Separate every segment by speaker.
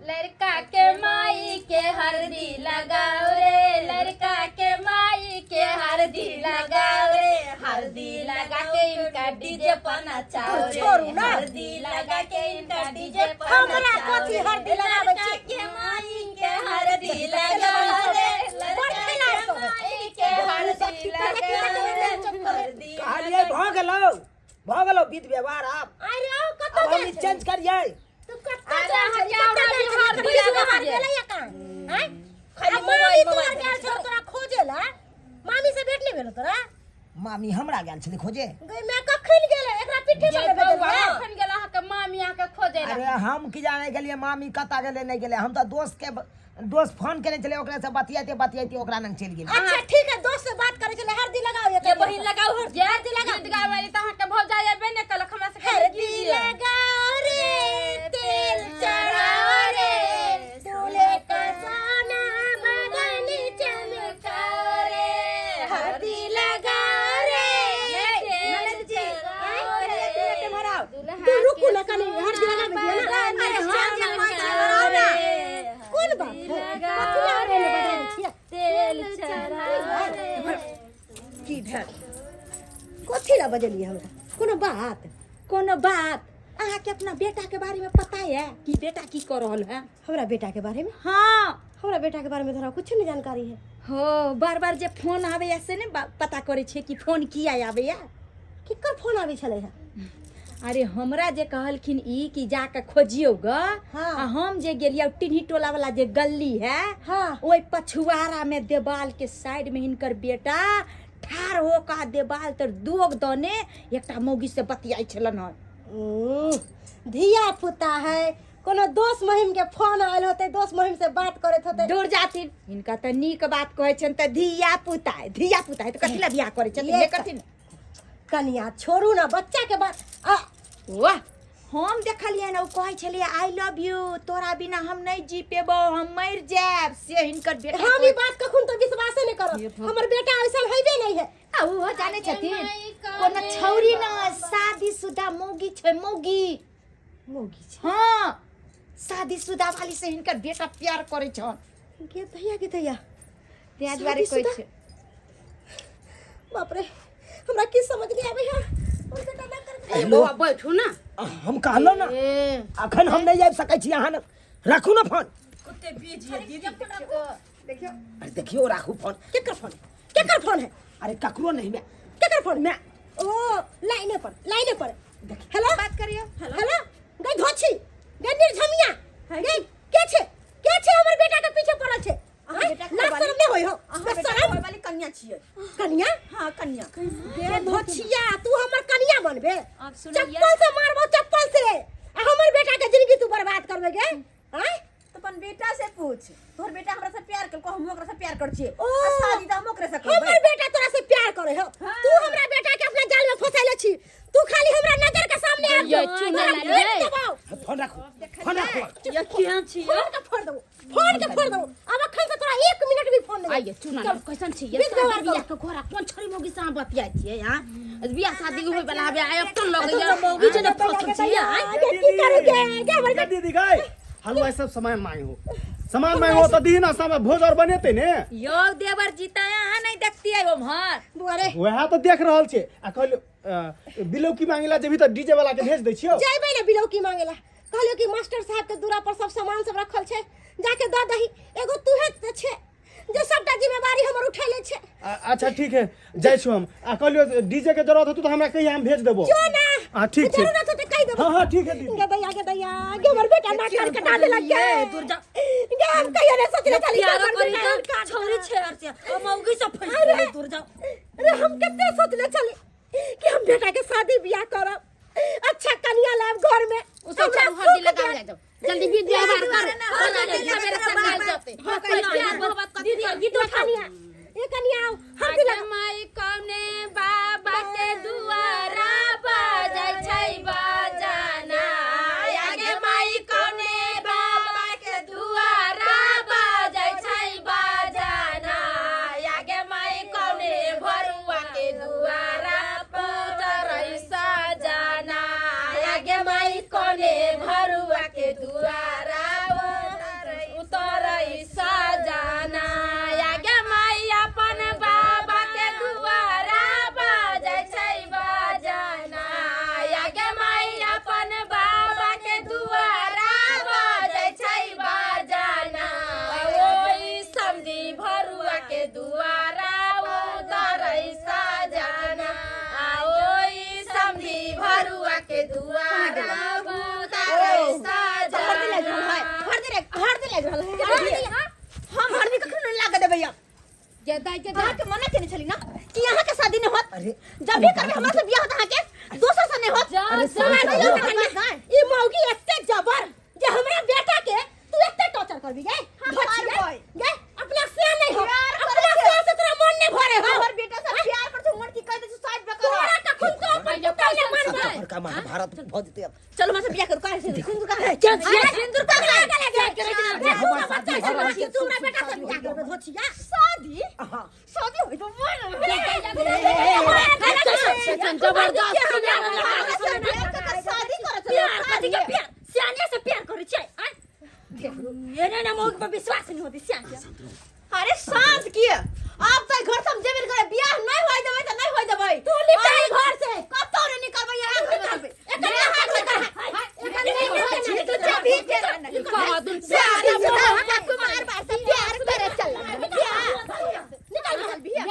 Speaker 1: लड़का के माई के हरदी लगाओ रे, लड़का के माई के हरदी लगाओ रे, हरदी लगा के इनका डीजे पर नचाओ रे,
Speaker 2: छोड़ू ना।
Speaker 1: हरदी लगा के इनका डीजे पर
Speaker 2: हमरा
Speaker 1: नचाओ
Speaker 2: कथी
Speaker 1: रे।
Speaker 2: हरदी लगाबै
Speaker 1: लड़का
Speaker 2: छी?
Speaker 1: के माई के हरदी लगाओ रे,
Speaker 2: बड़
Speaker 1: लड़का
Speaker 2: खिलाड़
Speaker 1: के
Speaker 2: सब है।
Speaker 1: माई के हरदी लगाओ रे, हरदी
Speaker 3: कहलिए भऽ गेलौ, भऽ गेलौ विध व्यवहार। आब
Speaker 2: अरे ओ कतऽ
Speaker 3: अब हम
Speaker 2: गेल
Speaker 3: ई
Speaker 2: छलै?
Speaker 3: चेंज करियै।
Speaker 2: तू कतऽ
Speaker 1: अरे
Speaker 2: गेल
Speaker 1: अहाँ
Speaker 2: छली?
Speaker 1: के औरा
Speaker 2: कतऽ गेल
Speaker 1: बिहार
Speaker 2: छली?
Speaker 1: दिया
Speaker 2: विध व्यवहार
Speaker 1: दिया।
Speaker 2: भेलैया कहाँ? आँय?
Speaker 1: खाली
Speaker 2: आ
Speaker 1: मोबाइल
Speaker 2: मामी
Speaker 1: मोबाइल
Speaker 2: तोहर गेल छौ तोरा खोजे ला, मामी से भेंट नहीं भेलो तोरा?
Speaker 3: मामी हमरा गेल छलै खोजे?
Speaker 2: गई मैं कखन गेलै एकरा पीठे पर
Speaker 1: ये
Speaker 2: ने
Speaker 1: बौआ
Speaker 2: भेजलियै?
Speaker 1: कखन गेल अहाँके मामी अहाँके खोजै ला?
Speaker 3: अरे हम की जाने गेलियै मामी कतऽ गेलै नहि गेलै। हम तऽ दोस्त के दोस्त फोन केने छलै, ओकरा से बतियाइते बतियाइते ओकरा लग चलि गेलियै।
Speaker 2: अच्छा ठीक है, दोस्त से बात करे छलै। हरदी लगाओ
Speaker 1: ये
Speaker 2: ये
Speaker 1: बहिन लगाओ हरदी, हरदी लगाओ। गीत गाबै तऽ अहाँके भौजाई अयबे नहि केलक हमरा से।
Speaker 2: हरदी लगाओ रे, तेल चढ़ाओ रे, दूल्हे का सोना बदन चमकाओ रे, हरदी लगाओ रे,
Speaker 1: तेल चढ़ाओ रे।
Speaker 2: तू रुकू ना कनी, हरदी लगाबे दिया ना। अरे हाँ जे पाँच लगाओ ना, कोन बात है? कथी ला रे बजाबै छियै?
Speaker 1: तेल चढ़ाओ रे।
Speaker 2: की भेल? कथी ला बजलियै हमरा? कोनो बात?
Speaker 4: कोनो बात? अहाँके अपना बेटा के बारे में पता है कि बेटा की कर रहल है?
Speaker 2: हमरा बेटा के बारे में?
Speaker 4: हाँ।
Speaker 2: हमरा बेटा के बारे में तोरा कुछ नहीं जानकारी है।
Speaker 4: हो बार बार जे फोन आबैया से ने पता करै छियै कि फोन किया आबैया।
Speaker 2: केकर फोन आबै छलै है?
Speaker 4: अरे हमरा जे कहलखिन ई कि जाके खोजियौ ग।
Speaker 2: हाँ।
Speaker 4: आ हम जे गेलियै टिन्ही टोला वाला जे गली है,
Speaker 2: हाँ।
Speaker 4: ओहि पछुआरा में देवाल के साइड में हिनकर बेटा ठाढ़ हो के देवाल तर दोग दने एकटा मौगी से बतियाइ छलन हन।
Speaker 2: धिया पुता है, कोनो दोस्त महिम के फोन आयल होते, दोस्त महिम से बात करैत होते।
Speaker 4: दूर जाथिन, हिनका तऽ नीक बात कहै छनि तऽ धिया पुता है, धिया पुता है तऽ कथी लए बियाह करै छथिन?
Speaker 2: ये
Speaker 4: नहि करथिन।
Speaker 2: कनिया छोड़ू ना बच्चा के बात आ।
Speaker 4: वाह, हम देखलियै ने, ओ कहै छलियै I love you, तोरा बिना हम नहि जी पेबो, हम मरि जायब, से हिनकर बेटा।
Speaker 2: हम ई बात कखन तो विश्वासे नहीं करब, हमर बेटा ऐसन हेबे नहीं है।
Speaker 4: आ ओहो जानै छथिन, कोनो छौरी न, शादीशुदा मौगी छै, मौगी।
Speaker 2: मौगी छै?
Speaker 4: हाँ, शादीशुदा वाली से हिनकर बेटा प्यार करै छन।
Speaker 2: गे दैया, गे दैया।
Speaker 4: ताहि दुआरे कहै
Speaker 2: शादीशुदा?
Speaker 4: छै।
Speaker 2: बाप रे, हमरा की समझ नहीं आबै है, हमर बेटा ना कर।
Speaker 3: हेलो।
Speaker 1: बौआ बैठू ना।
Speaker 3: हम कहलहुँ ना,
Speaker 1: ए
Speaker 3: अखन हम नहि आबि सकै छी, अहाँ राखू ने फोन।
Speaker 5: कते बीज ये दीदी, देखियो।
Speaker 3: अरे देखियो, राखू फोन।
Speaker 2: केकर फोन? केकर फोन है?
Speaker 3: अरे ककरो नहीं मैं।
Speaker 2: केकर फोन?
Speaker 3: मैं।
Speaker 2: ओ लाइने पर, लाइने पर। हेलो,
Speaker 4: बात करियो।
Speaker 2: हेलो, गई धोछी, गई निर्झमिया, गई के छे, के छे हमर बेटा के पीछे पड़ल छे?
Speaker 5: अहाँ
Speaker 2: आँय?
Speaker 5: बेटा के
Speaker 2: लाज
Speaker 5: वाली-
Speaker 2: शरम नहीं होय हो?
Speaker 5: अहाँ
Speaker 2: बस
Speaker 5: बेटा
Speaker 2: शरम?
Speaker 5: के वाली कन्या छियै।
Speaker 2: कन्या?
Speaker 5: हाँ, कन्या।
Speaker 2: गे धोछिया, तू हमर कन्या बनबे?
Speaker 1: आब सुनैया।
Speaker 2: चप्पल से मारबो, चप्पल से। आ हमर बेटा के जिंदगी तू बर्बाद करबे गे? आँय?
Speaker 5: तो अपन बेटा से पूछ, तोहर बेटा हमरा से प्यार कलको, हम ओकरा से प्यार कर छियै।
Speaker 2: ओ।
Speaker 5: आ शादी त हम ओकरे से
Speaker 2: हमर
Speaker 5: करबै।
Speaker 2: बेटा तोरा से प्यार करे हो? तू हमरा बेटा के अपना जाल में फंसैले छी। तू खाली हमरा नजर के सामने आबि
Speaker 1: ये
Speaker 2: जो।
Speaker 1: चुना
Speaker 2: तोरा
Speaker 1: लाल
Speaker 2: पीट
Speaker 1: रे।
Speaker 2: देबौ।
Speaker 3: फोन राखू, फोन राखू।
Speaker 1: ये केहन छी?
Speaker 2: फोन के फोड़ देबौ, फोन के फोड़ देबौ। अब अखन से तोरा एक मिनट भी फोन नहीं।
Speaker 1: आइए चुना लाल कैसन छी? ये
Speaker 2: बीत
Speaker 1: शादी
Speaker 2: व्यवहार
Speaker 1: बियाह के घोड़ा कोन छोरी मौगी से अहाँ बतियाइ छियै? हाँ, बियाह शादी होय वाला हबे आइ अपन लगैया मौगी जने फसल छी। आइ
Speaker 2: आगे की करू गे? गे हमर
Speaker 6: गे दीदी गई, हलवाई सब सामान मांगे हो, सामान मांगे हो तो दी ना सामान, भोज और बनेते ने।
Speaker 4: यौ देवर जीता, अहाँ नहीं देखतियै ओम्हर?
Speaker 2: बुआ रे।
Speaker 6: वएह तो देख रहल छे। आ कहलियो बिलौकी मांगेला जेबही तऽ डीजे वाला के भेज दै छियौ।
Speaker 2: जेबै ने बिलौकी मांगेला? कहलियो कि मास्टर साहब के दूरा पर सब सामान सब रखल छै, जाके दऽ दही। एगो तूहे तऽ छै जे सबटा जिम्मेवारी हमर उठेले छै।
Speaker 6: अच्छा ठीक है, जाइ छी हम। आ कहलियो डीजे के जरूरत होतौ तऽ हमरा कहिया, हम भेज देबो।
Speaker 2: जो ना।
Speaker 6: हाँ ठीक छै।
Speaker 2: जरूरत होतै कहि देबो।
Speaker 6: हाँ हाँ ठीक है दीदी।
Speaker 2: गे दैया, गे दैया, गे हमर बेटा नाक कान कटा देलक गे।
Speaker 5: दूर जा।
Speaker 2: गे हम कहियो नहि सोचने छली कि
Speaker 5: प्यारो
Speaker 2: हमर
Speaker 5: करी
Speaker 2: बेटा
Speaker 5: तऽ
Speaker 2: एहन काज
Speaker 5: छौरी
Speaker 2: करत।
Speaker 5: छेड़ छै आ मौगी सब फंसि
Speaker 2: अरे।
Speaker 5: गेलै, दूर जा।
Speaker 2: अरे हम कते सोचने छली कि हम बेटा के शादी बियाह करब, अच्छा कन्या लायब घर में।
Speaker 1: ओ सब
Speaker 2: हमरा
Speaker 1: छोड़ू, हल्दी
Speaker 2: सुख
Speaker 1: लगा
Speaker 2: देत।
Speaker 1: जाओ जल्दी, विध व्यवहार
Speaker 5: दुआरे
Speaker 1: करू।
Speaker 5: ना,
Speaker 1: बना
Speaker 5: हल्दी
Speaker 1: ले,
Speaker 5: लगा
Speaker 1: सवेरे
Speaker 5: के
Speaker 1: सकाल
Speaker 5: बाबा।
Speaker 1: जते।
Speaker 5: हाँ,
Speaker 1: कहिया
Speaker 5: कहिया।
Speaker 1: मोहब्बत कथी
Speaker 2: दीदी,
Speaker 1: करू?
Speaker 2: गीत कन्या, ए कन्या आओ, हल्दी लगा।
Speaker 1: माई कौने बाबा के दुआरा बजै छै बजाना, आगे माई कौने बाबा के दुआरा बजै छै बजाना, आगे माई कौने भरुआ के दुआरा पुतरै सजाना, आगे माई कौने भरुआ के दुआरा। दाई के
Speaker 5: अहाँ के मना केने छली ना कि अहाँ के शादी नहीं होत।
Speaker 3: अरे
Speaker 5: जब भी करबे हमरा से बियाह होत, अहाँ के दोसर से नहीं होत।
Speaker 1: जा
Speaker 3: अरे
Speaker 1: जा
Speaker 3: शांत
Speaker 2: मार
Speaker 3: हो।
Speaker 2: दियो कन्या। ई मौगी एते जबर जे हमरा बेटा के तू एते टॉर्चर करबी गे,
Speaker 5: हम
Speaker 2: धोछिया
Speaker 5: करबै।
Speaker 2: गे, अपना से नहीं हो,
Speaker 5: प्यार
Speaker 2: अपना
Speaker 5: करै
Speaker 2: से से तोरा मन नहीं भरे हो।
Speaker 5: हमर बेटा से प्यार कर छौ, मन की कह दे छौ साइड पे करो।
Speaker 2: तोरा कखन तो अपन पुतोह ले मानबै।
Speaker 3: सबटा बड़का महाभारत भऽ जेतै आब।
Speaker 5: चलो हमरा से बियाह करू, काहे से सिंदूर कहाँ है?
Speaker 1: चल
Speaker 5: अरे,
Speaker 1: सिंदूर का
Speaker 2: लगा लगा
Speaker 3: अरे, हमर शादी भऽ रहल छै,
Speaker 2: तू हमरा बेटा से बियाह करबै धोछिया।
Speaker 5: शादी
Speaker 3: हाँ।
Speaker 5: शादी होई तो मन
Speaker 1: जबरदस्त
Speaker 5: शादी करे चलो।
Speaker 1: प्यार कथी के प्यार? सियाने से प्यार करै छै आँय? एने ने मौगी पर विश्वास नहीं होती सियान के।
Speaker 5: अरे शांत किए आप तो घर से हम जेबे करे, बियाह नहीं होय देबै त नहीं होय देबै।
Speaker 2: तू निकल घर से।
Speaker 5: कतौ नहीं निकलबै, यहाँ घर में रहबै।
Speaker 2: एकर हाथ में कर, एकर नहीं होय छै।
Speaker 5: तू जबी के
Speaker 1: कहा दुन
Speaker 5: शादी शुदा हम कुमार बार से प्यार करे चल बियाह
Speaker 2: निकल
Speaker 5: निकल बियाह।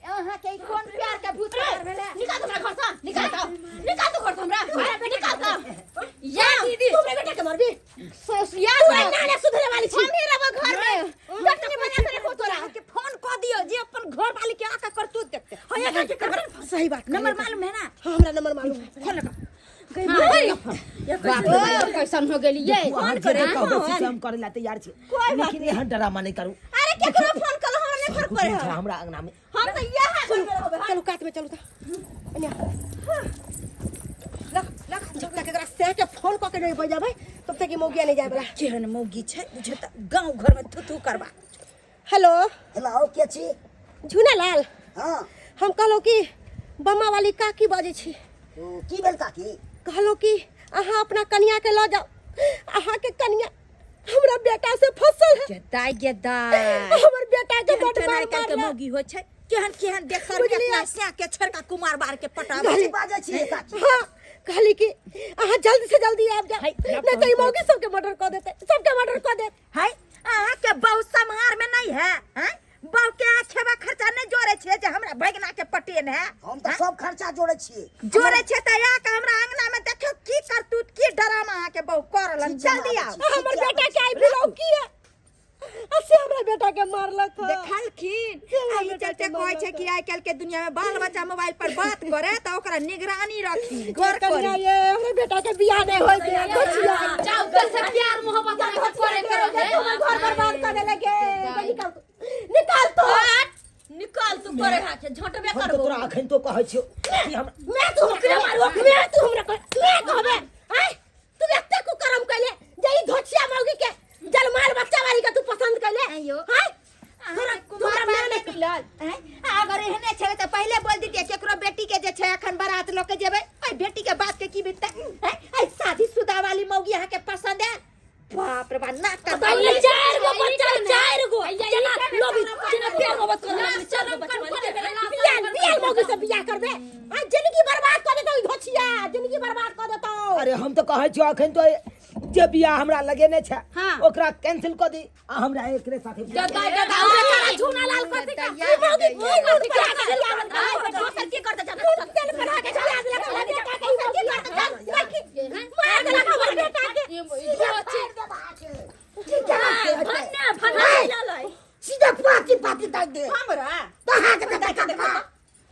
Speaker 4: अहाँ के ई कोन प्यार के भूत मार भेलै?
Speaker 5: निकाल हमरा घर से, निकाल तो, निकाल तो घर से हमरा, निकाल तो।
Speaker 1: या दीदी
Speaker 2: तू हमरा बेटा के मारबी?
Speaker 5: या
Speaker 2: तू नाले सुधरे वाली छी।
Speaker 5: हम ही रहबो घर में, चटनी बना के रखो तोरा।
Speaker 4: अहाँ के फोन कऽ दियौ जे अपन घर वाली के आके करतूत देखते।
Speaker 2: हां, एकर के कर। सही बात।
Speaker 4: नंबर मालूम है ना?
Speaker 2: हां, हमरा नंबर मालूम है।
Speaker 4: फोन लगा।
Speaker 3: बाप रे बाप।
Speaker 1: कैसन हो गेली ये?
Speaker 3: अहाँ जे जे कहबै से हम करै ला तैयार छी, लेकिन एहन ड्रामा नहि करू।
Speaker 5: अरे केकरो फोन करो, हमरा नहीं फर्क पड़े
Speaker 3: कुटुम छै
Speaker 5: है।
Speaker 3: हमरा अंगना में।
Speaker 5: हम तो यहाँ घर में रहबे।
Speaker 2: चलू कात में चलू त एने लख लख। जब तक एकरा सह के फोन क के नहीं बजाबै तब तक ई मौगिया नहीं जाय वाला।
Speaker 4: केहन मौगी छै बुझे तऽ गाँव घर में थू थू करबा।
Speaker 2: हेलो।
Speaker 3: हेलो, के छी?
Speaker 2: झूना लाल।
Speaker 3: हाँ।
Speaker 2: हम कहलहुँ कि बम्मा वाली काकी बजै छी।
Speaker 3: ओ, की भेल काकी?
Speaker 2: कहलहुँ कि अहाँ अपना कनिया के लऽ जाउ, अहाँके कनिया हमरा बेटा से फसल है।
Speaker 4: गे दाइ गे दाइ,
Speaker 2: हमर बेटा के
Speaker 4: केहन
Speaker 2: बड
Speaker 4: केहन
Speaker 2: मार
Speaker 4: आइ काल्हि के
Speaker 2: मारलक।
Speaker 4: मौगी होइ छै, केहन केहन देखल
Speaker 2: बुझलियै?
Speaker 4: अपना स्या के छोड़का कुमार बार के पटाबै
Speaker 3: की
Speaker 4: छै।
Speaker 3: बाजै छियै काकी?
Speaker 2: हाँ, कहली कि अहाँ जल्दी से जल्दी आबि जाउ, नहीं तो ई मौगी सबके मर्डर कऽ देतै, सबके मर्डर कऽ देत।
Speaker 4: है अहाँ के बहु सम्हार में नहीं है? हैं, बहु के अहाँ खेबा खर्चा नहीं जोड़े छियै जे हमरा भगना के पटेन है?
Speaker 3: हम तऽ सब खर्चा जोड़ै छियै।
Speaker 4: जोड़े छियै तऽ आके हमरा अंगना में देखियौ की करतूत की डरामा अहाँ के बहु करलन।
Speaker 3: ठीक छै,
Speaker 4: जल्दी
Speaker 3: आबै
Speaker 4: आउ।
Speaker 3: छी।
Speaker 2: हमर बेटा के आई बुलाउ की है आ से हमरा बेटा के मारलक ह।
Speaker 4: देखलखिन?
Speaker 2: हमरा
Speaker 4: एहि
Speaker 2: बेटा
Speaker 4: चलते
Speaker 2: के
Speaker 4: कहै छै
Speaker 2: मारलक
Speaker 4: कि आइ काल्हि के दुनिया में बाल बच्चा मोबाइल पर बात करे तऽ ओकरा निगरानी रखी गौर
Speaker 2: कनिया
Speaker 4: करी।
Speaker 2: ये हमरा बेटा के बियाह नहीं होय दे बचिया।
Speaker 1: जाओ घर से प्यार मोहब्बत अहाँ के करे करो
Speaker 2: गे, तू हमर घर बर्बाद कर देले गे। निकाल तू, निकाल तू।
Speaker 5: निकाल तू करे हाथ झटबे
Speaker 3: हम तऽ
Speaker 5: करबो।
Speaker 3: तोरा अखन तो कहै छियौ कि हम
Speaker 2: मैं तू हमरा मारबो, मैं तू हमरा कह, मैं कहबे आय तू एते कुकर्म कैले जे ई धोछिया मौगी के जलमाल बच्चा वाली के तू पसंद कैले।
Speaker 4: आइयो।
Speaker 2: आय
Speaker 4: तोरा
Speaker 2: तोरा
Speaker 4: कुमार
Speaker 2: मैं
Speaker 4: नहीं मिलल हैं? अगर एहने छलै तऽ पहिले बोल दितियै केकरो बेटी के जे छै अखन बारात लऽ के जेबै, ओहि बेटी के बात के की बिततै हैं? एहि शादीशुदा वाली मौगी अहाँ के पसंद है? बाप रे बाप, नाक का
Speaker 1: पहिले चार गो बच्चा, चार गो जना लोभी जना प्यार मोहब्बत करे लागल, चार गो बच्चा वाली।
Speaker 2: बियाह बियाह मौगी से बियाह करबे आ जिंदगी बर्बाद कर देतौ ई धोछिया, जिंदगी बर्बाद कर देतौ।
Speaker 3: अरे हम तऽ कहै छियौ अखन तो जे बियाह हमरा लगेने छै
Speaker 5: हाँ।
Speaker 3: ओकरा कैंसिल कऽ दी आ हमरा एकरे साथे बियाह।
Speaker 1: गदा गदा
Speaker 2: बेचारा झूना लाल कथी का ई मौगी की मौगी के बियाह करतै?
Speaker 5: दोसर की करतै? चल
Speaker 2: कोन तेल बना के खिला देलक हमरा बेटा के? ई मौगी करतै? चल देखी, मार देलक हमर बेटा के।
Speaker 1: ई धोची भन्ने भन्ने ललै।
Speaker 3: सीधा पाती पाती दाग दे
Speaker 5: हमरा
Speaker 3: अहाँ के बेटा के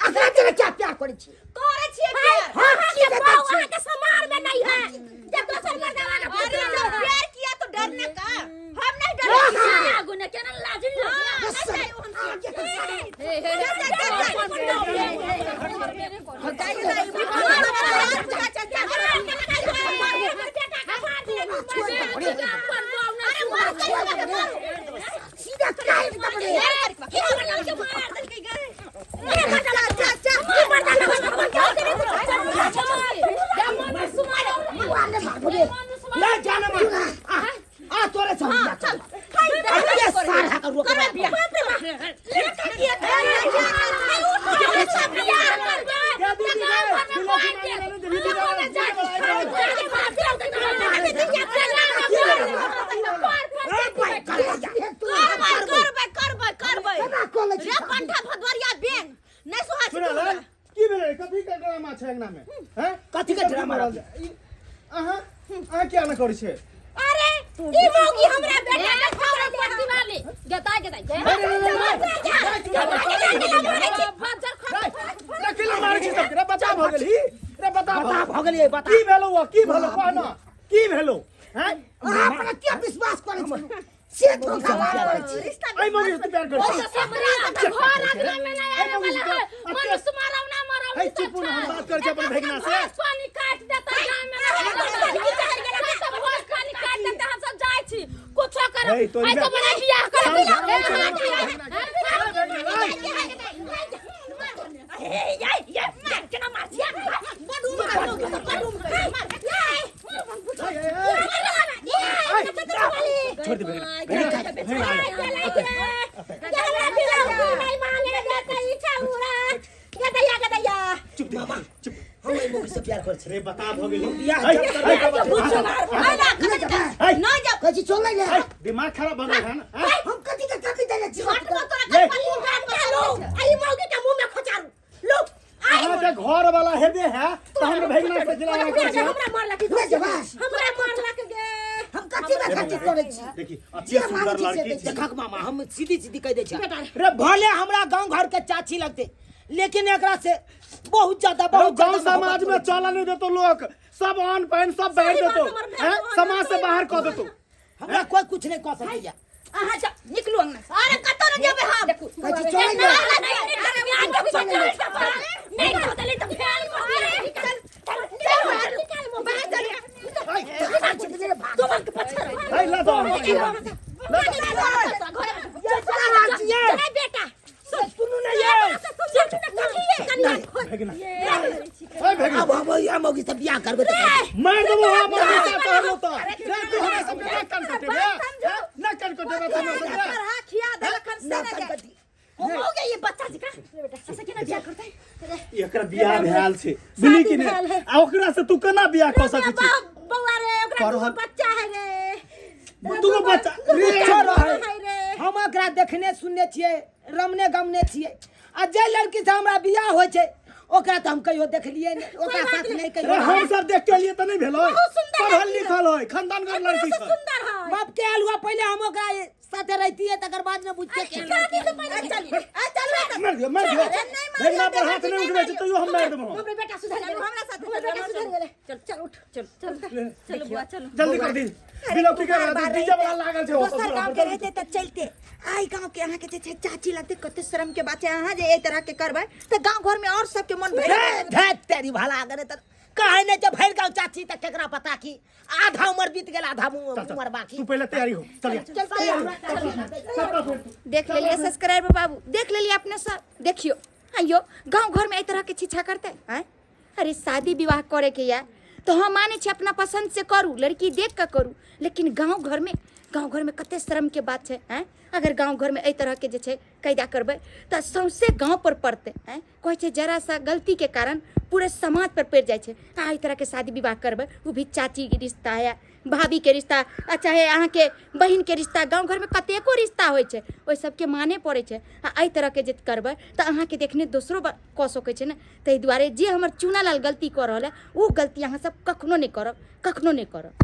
Speaker 3: अखरा तेरे क्या प्यार करै छी?
Speaker 5: करे छियै प्यार।
Speaker 3: हाँ,
Speaker 2: अहाँ के
Speaker 3: सीधा
Speaker 2: बहू
Speaker 3: दाग छी।
Speaker 2: अहाँ के समार में नहीं है जब दोसर मर्दावा के
Speaker 5: अरे
Speaker 2: पुत्र
Speaker 5: जब
Speaker 2: है।
Speaker 5: प्यार किया तो डरने का, हम नहीं डरे किसी से।
Speaker 1: आगू ने केना लाज
Speaker 5: हाँ,
Speaker 1: हे हे
Speaker 3: सीधा काट दबड़े। ले जाना मार आ आ तोरे से हम बियाह करब। अरे सारा का रोक।
Speaker 6: क्या दीदी रे बिलोकी मांगे ना दीदी रे।
Speaker 3: ए भाई कर जा।
Speaker 5: रे पंठा भदवरिया बेंग नहीं सुहा
Speaker 6: सुना लाल की भेलै? कथी प्यार करै छै।
Speaker 2: अरे ई मौगी हमरा बेटा के
Speaker 1: खबर पट्टी वाली गेता गेता गे।
Speaker 6: रे केना मारै छी सबके? रे बता भऽ गेलही? रे बता
Speaker 3: बता भऽ गेलियै बता।
Speaker 6: की भेलौ? की भेलौ कह न, की भेलौ? हैं?
Speaker 3: अहाँ पर के विश्वास करै छी से धोखा करै छी।
Speaker 6: एहि मौगी से तू प्यार करै छी?
Speaker 1: घर अंगना में नहीं आवे वाला है, मनुष्य मरौ ना मरौ।
Speaker 6: हे, चुप हो, हम बात करै छी अपन भगिना से।
Speaker 1: घास पानी काट देता गाँव में, घास पानी काट देता। हम सब जाइ छी, कुछो करब।
Speaker 6: हे, तोरी
Speaker 1: ऐसे बड़ा बियाह करब।
Speaker 6: छोड़ दे भगिना, भगिना, भगिना। चुप दे, चुप।
Speaker 3: हम एहि मौगी से प्यार करै छी।
Speaker 6: रे बता भऽ गेली?
Speaker 3: बियाह
Speaker 6: है,
Speaker 3: जब
Speaker 6: है,
Speaker 3: करबै।
Speaker 6: है,
Speaker 5: नहीं जाओ।
Speaker 3: कहै छी चल ले।
Speaker 6: है, दिमाग खराब भऽ गेल हन, हैं?
Speaker 3: हम कथी के कथी देने छी?
Speaker 6: अहाँ जे घर वाला हेबे है तऽ हमरा भगिना से जिला करै छी।
Speaker 3: नहि जेबा।
Speaker 2: हमरा मारलक गे।
Speaker 3: हम कथी में कथी करै छी?
Speaker 6: देखी, अति सुंदर लड़की छै।
Speaker 3: देखक मामा, हम सीधी सीधी कह दै छी रे, भले हमरा गांव घर के चाची लगते, लेकिन एकरा से बहुत ज्यादा बहुत
Speaker 6: गांव
Speaker 3: ज्यादा
Speaker 6: समाज में
Speaker 3: मोहब्बत।
Speaker 6: चल नहीं देतो, लोग सब आन पान सब बाहर देतो हैं, समाज से बाहर कर देतो।
Speaker 3: हमरा कोई कुछ नहीं कह सकैया।
Speaker 5: अहाँ जा, निकलू अंगना से। अरे कतौ न जेबै हम। देखू।
Speaker 3: कहै छी चल ले।
Speaker 6: है, ला दो।
Speaker 2: बेटा
Speaker 3: सुनू ने ये।
Speaker 6: भगिना, है भगिना।
Speaker 3: अब हम या मौगी से बियाह करबै तऽ करबै।
Speaker 6: मार देबो हम मौगी से तोहर तो। रे तू हमरा सबके ना कान कटेबे, ना कान कटेबे त हमरा सबके।
Speaker 4: खिया देलखन से
Speaker 3: ना
Speaker 4: ने
Speaker 3: कान
Speaker 4: जाय।
Speaker 3: कटी।
Speaker 5: हो गया ये बच्चा जी का ऐसा केना बियाह करतै?
Speaker 6: एकर बियाह भेल छै, बुझली कि नहि? आ ओकरा से तू केना बियाह कऽ सकै छी?
Speaker 2: बौआ रे, ओकरा
Speaker 6: पढ़ल-
Speaker 2: दूगो बच्चा है रे।
Speaker 6: दूगो बच्चा रे?
Speaker 3: छोड़
Speaker 2: है
Speaker 3: है
Speaker 2: रे।
Speaker 3: हम एकरा देखने सुनने छियै, रमने गमने छियै, आ जे लड़की से हमरा बियाह होइ छै ओकरा तऽ हम कहियो देखलियै नहि, ओकरा साथ नहि
Speaker 6: रे
Speaker 3: कहियो।
Speaker 6: हम सब देख के लिए तऽ नहि भेलै?
Speaker 2: सुंदर
Speaker 6: पढ़ल लिखल है, खानदानगर लड़की छै।
Speaker 2: सुंदर है।
Speaker 3: बाप के आयल हुआ, पहिले हम ओकरा साथे रहितियै तकर बाद ने बुझतियै केहन लड़की है।
Speaker 6: मार दियो, मार दियो। भगिना पर हाथ नहि उठबै छै तैयो हम मारि देबो।
Speaker 2: हमरे बेटा सुधर गेलै,
Speaker 5: हमरा साथ
Speaker 2: हमर बेटा सुधर गेलै। चल चल, उठ, चल चल
Speaker 1: चलो बुआ, चलो।
Speaker 6: जल्दी कर दी बिलौकी के, डीजे वाला लागल छै ओतऽ।
Speaker 4: दोसर गांव के रहते तऽ चलते, आई गांव के अहाँ के जे छै चाची लगते, कते शर्म के बात छै। अहाँ जे एहि तरह के करबै तऽ गांव घर में और सबके मन भरि
Speaker 3: हे, धैत तेरी भला करे तऽ कहै नहि छै भरि गाँव चाची तऽ केकरा पता की आधा उमर बीत गेल, आधा
Speaker 6: चल, चल।
Speaker 3: उमर बाकी।
Speaker 6: तू पहिले तैयारी हो, चल।
Speaker 4: देख लेलिए सब्सक्राइबर बाबू, देख लेलिए अपने सब। देखियो आइयो गांव घर में एहि तरह के छिछा करते हैं। अरे शादी विवाह करे के या तो हम माने छी अपना पसंद से करू, लड़की देख के करू, लेकिन गांव घर में, गांव घर में कते शर्म के बात छै हैं। अगर गांव घर में एहि तरह के जे छै कैदा करबै तऽ सौंसे गांव पर पड़तै हैं। कहै छै जरा सा गलती के कारण पूरे समाज पर पड़ि जाइ छै। अहाँ एहि तरह के शादी विवाह करबै, ओ भी चाची के रिश्ता है, भाभी के रिश्ता, आ चाहे अहाँके बहिन के रिश्ता, गाँव घरमे कतेको रिश्ता होइ छै, ओहि सबके माने पड़ै छै। आ एहि तरहके जे करबै तऽ अहाँके देखने दोसरो कऽ सकै छै ने। ताहि दुआरे जे हमर चूनालाल गलती कऽ रहल है ओ गलती अहाँ सब कखनो नहि करब, कखनो नहि करब।